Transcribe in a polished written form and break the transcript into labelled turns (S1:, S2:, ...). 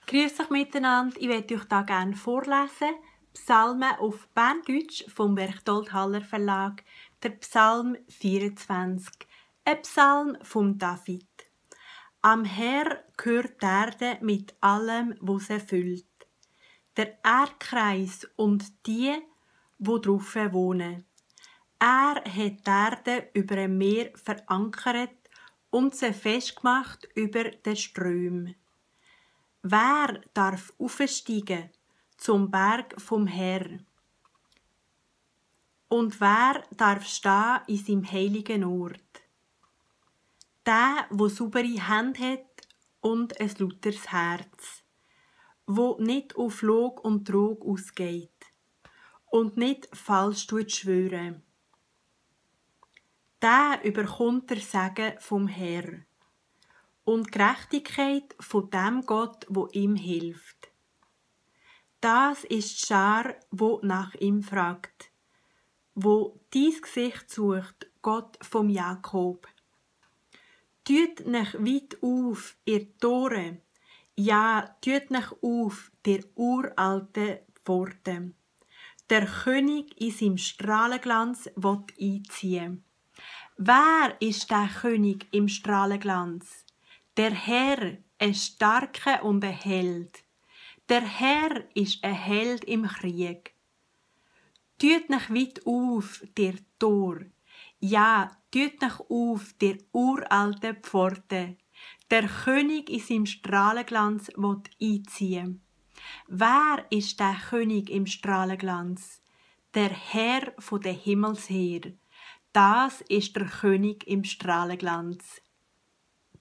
S1: Grüß euch miteinander, ich werde euch da gerne vorlesen. Psalmen auf Berndeutsch vom Berchtold Haller Verlag, der Psalm 24, ein Psalm von David. Am Herr gehört die Erde mit allem, was sie füllt. Der Erdkreis und die, wo drauf wohnen. Er hat die Erde über ein Meer verankert und sie festgemacht über den Strömen. Wer darf aufsteigen zum Berg vom Herr? Und wer darf stehen in seinem heiligen Ort? Der, wo saubere Hände hat und ein lauteres Herz, wo nicht auf Log und Trug ausgeht und nicht falsch schwören. Der überkommt der Segen vom Herr und Gerechtigkeit von dem Gott, wo ihm hilft. Das ist die Schar, wo nach ihm fragt, wo dies Gesicht sucht, Gott vom Jakob. Tut nicht weit auf, ihr Tore, ja, tut nicht auf, der uralte Pforte. Der König in seinem Strahlenglanz will einziehen. Wer ist der König im Strahlenglanz? Der Herr, ein Starker und ein Held. Der Herr ist ein Held im Krieg. Tut nicht weit auf, der Tor. Ja, tut nicht auf, der uralte Pforte. Der König in seinem Strahlenglanz will einziehen. Wer ist der König im Strahlenglanz? Der Herr von den Himmelsheer. Das ist der König im Strahlenglanz.